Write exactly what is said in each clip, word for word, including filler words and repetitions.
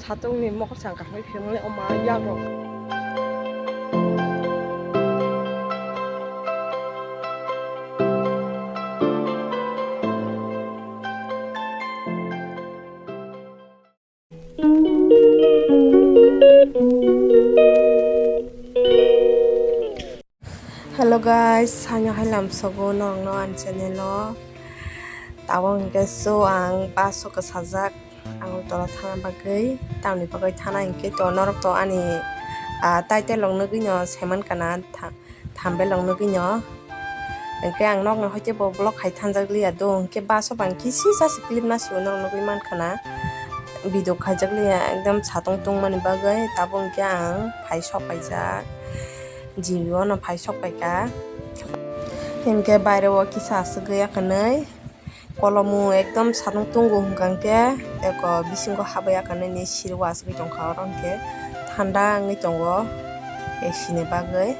Satung ni mokol sangkar bai phirmani oma yagrok. Hello guys, haino hai lamsogo norokno ani channel o. Tabok hwnkhe so ang bus o kwchajak, ang tola thana bagwi, tamni bagwi thana hinkhe to norok to ani, ah, title rok nugwi no saiman kana tha-, thumbnail rok nugwi no. Hinkhe ang nokno hoite bo vlog khai thanjak liya do, hinkhe bus o bang kisi jasi clip na sio norok nugwi mankha na video khaijak liya ekdom satung tungmani bagwi, tabok hinkhe ang phai sok paijak. G B o no phai sok paikha. Hinkhe baire o kisa aswk ya kwnwi. Kolomo ekdom satung tungo hwnkha hinkhe eko bisingo habya kwnwi siro aswk tongkha oro hinkhe thanda wngwi tongo A C ni bagwi.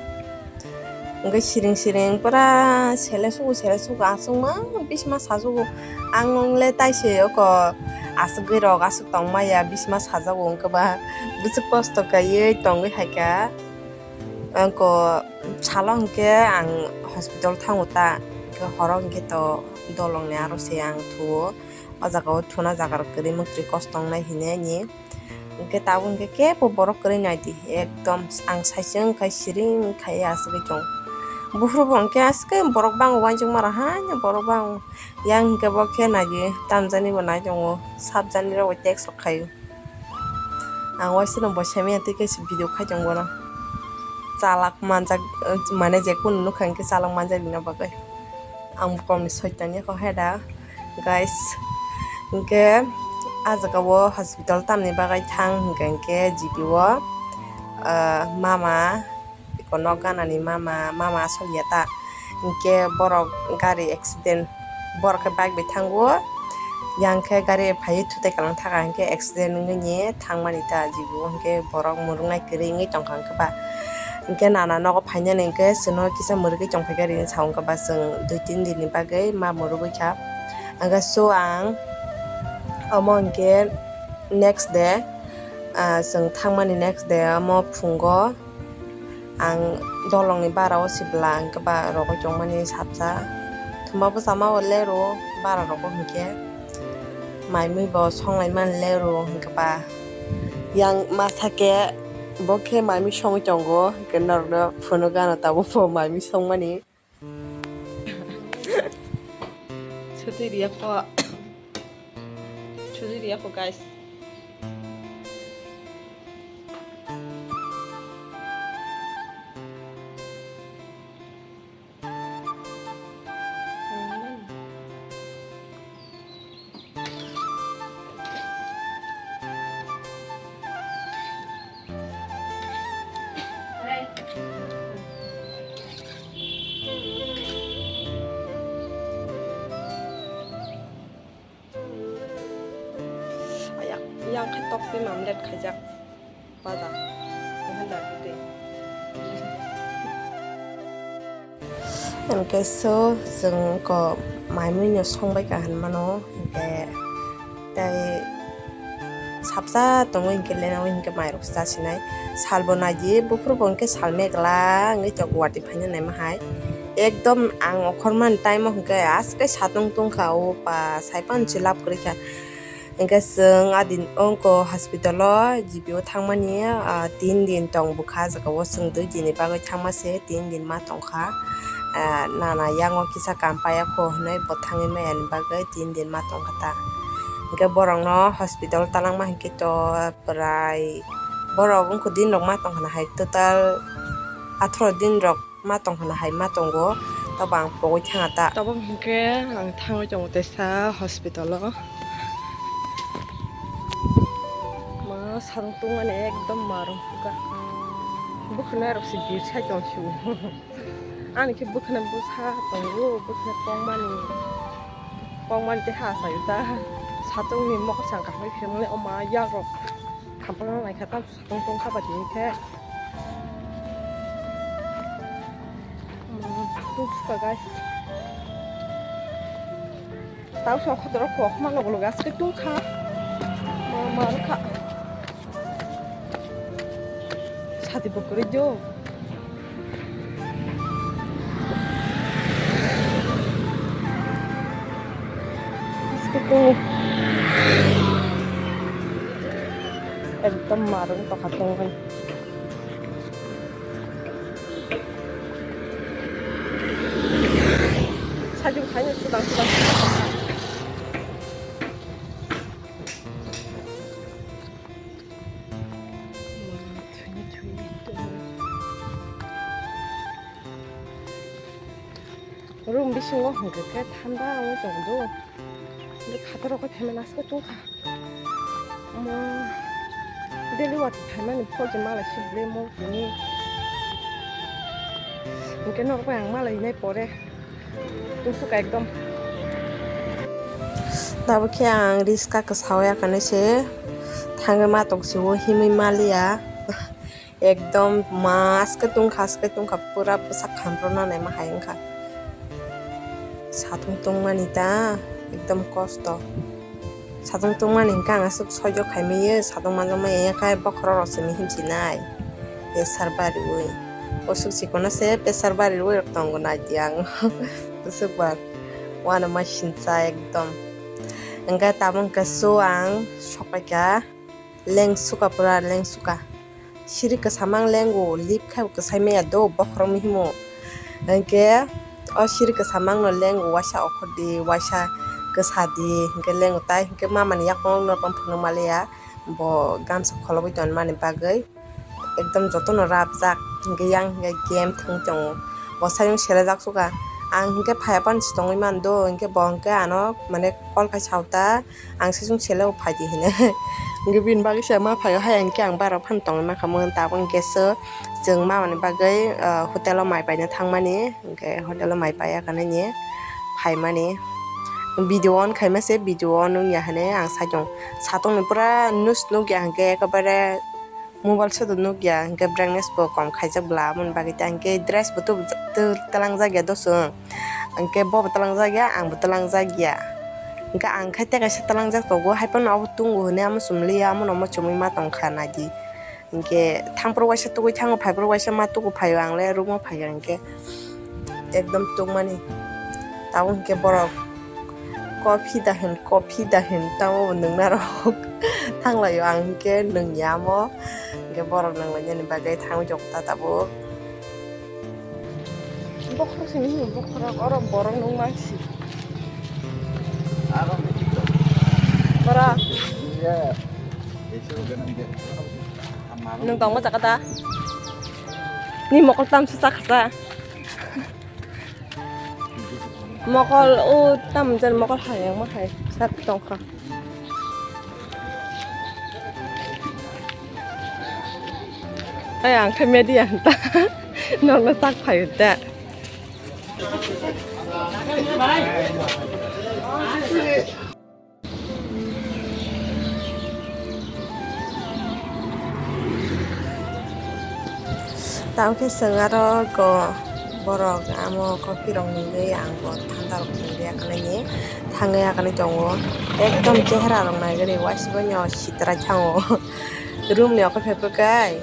Hinkhe siring siring pura sele sugo sele sugo aswkma bisima sajugo. Ang le taise eko aswk rok aswk tongmaya bisima sajago hinkhe ba bwswk kosto kaiwi tongwi haikha. Angko salo hinkhe ang hospital thango ta, hinkhe horo hinkhe to dolongni aro se ang thuo. O jaga o thuna jaga rok kwrwi mwktwi kosto wngnai hinwi ani. Hinkhe tabuk hinkhe kebo borok kwrwi naidi, ekdom ang saisung khai siring khai aswk tong. Buphuru bo hinkhe aswk borok bango uansukma rok haino borok bango. Yang hinkhe bo khe naidi tamjani bo nai tongo, sabjani rok bo text rok khaio. Ang waisano bo semi ya tei kaisa video khai tong bono. Chalak manjak, eh, mane je kunu nukha hinkhe chalak manjak rina bagwi. Ang bukom ni soitani kho hai da, guys. Hinkhe ah jaga o hospital tamni bagwi thang hinkha hinkhe G B o, ah, mama. Eko nok ganani mama, mama asogya ta. Hinkhe borok gari accident, borok khe bike bai thango. Yang khe gari phaiwi thutai kalang thaka hinkhe accident wngwi thangmani ta jibo hinkhe borok mwrwknai kwrwi wngwi tongkha hinkhe ba. Hinkhe nana nogo phainani hinkhe chwngno kisa mwrwgwi tongphaikha rini sa hinkhe ba chwng dui tin din ni bagwi ma mwrwgwi kha. Hinkhe so ang omo hinkhe next day, ah, chwng thangmani next day omo phungo. Ang dolongni bara o sibla hinkhe ba rogwi tongmani sapsa. Thumba bwsama o lero bara rogo hinkhe. Mai mui bo songlai mani lero hinkhe ba. Yang masa khe bo khe mai mui songwi tongo hinkhe norokno phunuk gana tabuk bo mai mui songmani. Sotwi riya kho. Sotwi riya kho, guys. Ayak, yang khe tok twi mamlet khaijak. Baja. Hinkhe so chwng ko mai mui no songbai ka hinmano hinkhe tei sapsa tongo hinkhe leno hinkhe mairok chasinai salbo naidi buphuru bo hinkhe sal megla wngwi tok watwi phaina naima hai ekdom ang okhormani time o hinkhe aswk khe satung tungkha o ba saipan se lab kwrwikha. Hinkhe chwng adin ongko hospital o G B o thangmani, ah, tin din tong bwkha, jaga o chwng dui din ni bagwi thangma se tin din ma tongkha. Ah, nana yang o kisa kam paiya kho hinwi bo thangwi maya ni bagwi tin din ma tongkha ta. Hinkhe borok no hospital talangma hinkhe to bwrai borok wngkha din rok ma tongkha na hai total atharo din rok. Ma tong hwnna hai ma tongo, tabok ang pogwi thanga ta. Tabok hinkhe ang thangwi tongo teisa hospital o. Ma sarung tungmani ekdom marung suka. Bwkhwnai rok se bir sai tong su. Ani khe bwkhwnai bwsa tongo, bwkhwnai kongmani. Kongmani tei ha sayu ta. Satungni mokol sangkar bai phirmani o ma yak rok. Khampang naikha tam. Tong tong kha ba tini khe. Hmm, tong kha guys. Tau sok khodoro kok ma logo logo aske tong kha. Ma, ma kha. Hati bo kwrwi jo. Aske kung. Ekdom marung tokha tongwi. Sajung khaino sudang sudang. Room bisingo hwnkhe khe thanda wngwi tongo. Hwnkhe khatarok khe phaimani aske tongkha. Omo daily water phaimani phol se malai si ble mo tini. Hwnkhe norok bai ang malai nai pore. Tusuk ekdom. Tabuk khe ang riska kwsao yakanai se thangwi ma tong sio himwi maliya. Ekdom ma aske tungkha, aske tungkha, pura bwsak khamrokna naima hai wngkha. Satung tungmani ta ekdom kosto. Satung tungmani hwnkhe ang aswk soijo khaimaya, satung manjakmaya, yakhai bokhorok rok se mihim sinai. Pressure bariwi. Oswk chikon se pressure bariwi rok tongo naidi ang. Bwswk ba uanama sinsa ekdom. Hwnkhe tabuk hwnkhe su ang sokpaikha. Lengsuka pura lengsuka. Siri kwsamang lengo, lip khai bo kwsai maya do, bokhorok mihimo. Hwnkhe o siri kwsamang no lengo, waisa okhor di, waisa kwsa di, hwnkhe lengo tai, hwnkhe mama ni yakhwng no tongphuru maliya, bo gamsa kholobwi tongmani bagwi ekdom jotono rapjak, hwnkhe yang hwnkhe game thwng tongo, bo sayung selejak suka. Ang hwnkhe phaiya phano se tongwi mando, hwnkhe bo hwnkhe ano mane call khai sao ta. Ang sesung sele o phaidi hine. Hwnkhe bini bagwi se ma phaio hai hwnkhe ang bara phano tongwi mankha mwn tabuk hwnkhe se chwng mamani bagwi, ah, hotel o mai paina thangmani hwnkhe hotel o mai paiya kanani phaimani video on khaima se video on wngya hine ang saikhe satungni pura news nukya hwnkhe ekabare. Mobile sado nukya, hwnkhe brightness bo kom khaijak bwla, aboni bagwi ta hwnkhe dress bo twb-, twb-, twlangjak ya dosong, hwnkhe bobo twlangjak ya, angbo twlangjak ya, hwnkhe ang khai tei kaisa twlangjak tongo, haiphano abo tungo hwnwi amo chumliya, amo no omo chumui ma tongkha naidi, hwnkhe thampro waisa tugui thango, phaipro waisa ma tugu phaio, ang le room o phaikha hwnkhe. Ekdom tungmani. Tabuk hwnkhe borok coffee da hwn, coffee da hwn, tamo bo nwngnarok thanglaio, ang hwnkhe nwngya amo. Hwnkhe borok nwnglainani bagwi thangwi tongo ta tabuk. Bokhorok simi hino, bokhorok, oro borok nungma si. Borok. Nwng tongma jaga da? Ni mokol tamsa chakha sa. Mokol o tam jan mokol hai ang ma hai sat tongkha. Ai ang khe media ta. Nokno sak phai ta. Tamo khe chwng aro go borok amo coffee rok nungwi ang bo thanda rok nungwi akanani thangwi akanai tongo. Ekdom chehra rok naigwi waisa bai no sitra thango. Room ni okho phepre kai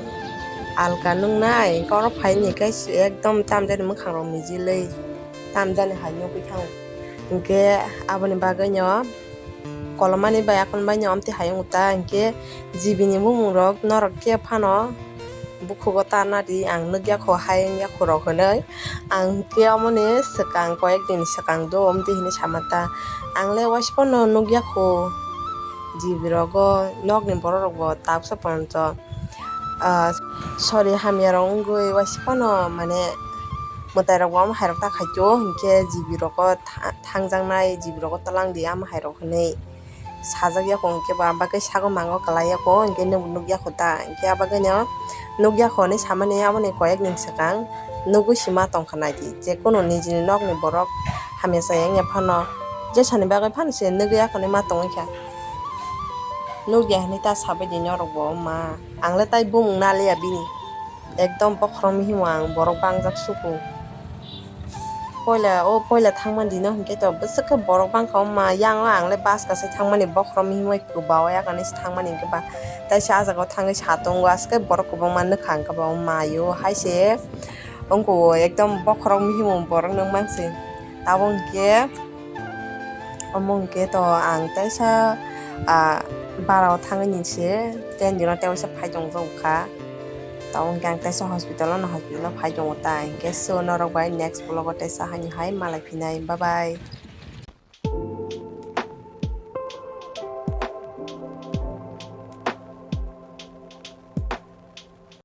alka nungnai, hwnkhe oro phaini khe ekdom tamjani mwkhang rok mijilwi tamjani hai nugwi thango. Hwnkhe aboni bagwi no kolomani bai akon bai no amtwi hai wngo ta, hwnkhe G B ni bumung rok norok khe phano bukhugo ta nadi, ang nukya kho hai wngya kho rok hwnwi. Ang khe omoni swkang koyek din swkang do omtwi hinwi sama ta. Ang le waisa phano nukya kho G B rogo, nokni borok rok bo taksa poncho, ah, sorry, hamya rok wngwi waisa phano mane mwtai rok bo omo hai rok ta khai khe o, hinkhe G B rogo tha-, thangjaknai, G B rogo twlang di omo hai rok hinwi. Sajak ya kho, hwnkhe ba bagwi sago mango kwlai ya kho, hwnkhe nwng nukya kho ta, hwnkhe abagwi no nukya kho hinwi samani aboni koyek ni swkang nugwi sima tongkha naidi, je kunu nijini nokni borok hamya chaya wngya phano, jesani bagwi phano se nugwi ya kho hinwi ma tongwi kha, nukya hinwi ta sabaidi norok bo ma, ang le tai bumung naliya bini. Ekdom bokhorok mihimo ang borok bangjak suku. Poila, o poila thangmani dino hinkhe to bwswk khe borok bangkha, wngma yang o ang le bus kasai thangmani bokhorok mihimwi kwbao yakani se thangmani hinkhe ba, teisa ah jaga o thangwi sa tongo, aswk khe borok kwbangma nukha hinkhe ba, wngma yo hai se wngkha o ekdom bokhorok mihimwi borok nukmansing. Tabuk hinkhe omo hinkhe to ang teisa, ah, bara o thangwi ni se train dino tei waisa phai tong kha. Tabuk hinkhe ang teisa hospital o no, hospital o phai tongo ta hinkhe, so norok bai next vlog o teisa haino hai malai phinai, bye bye.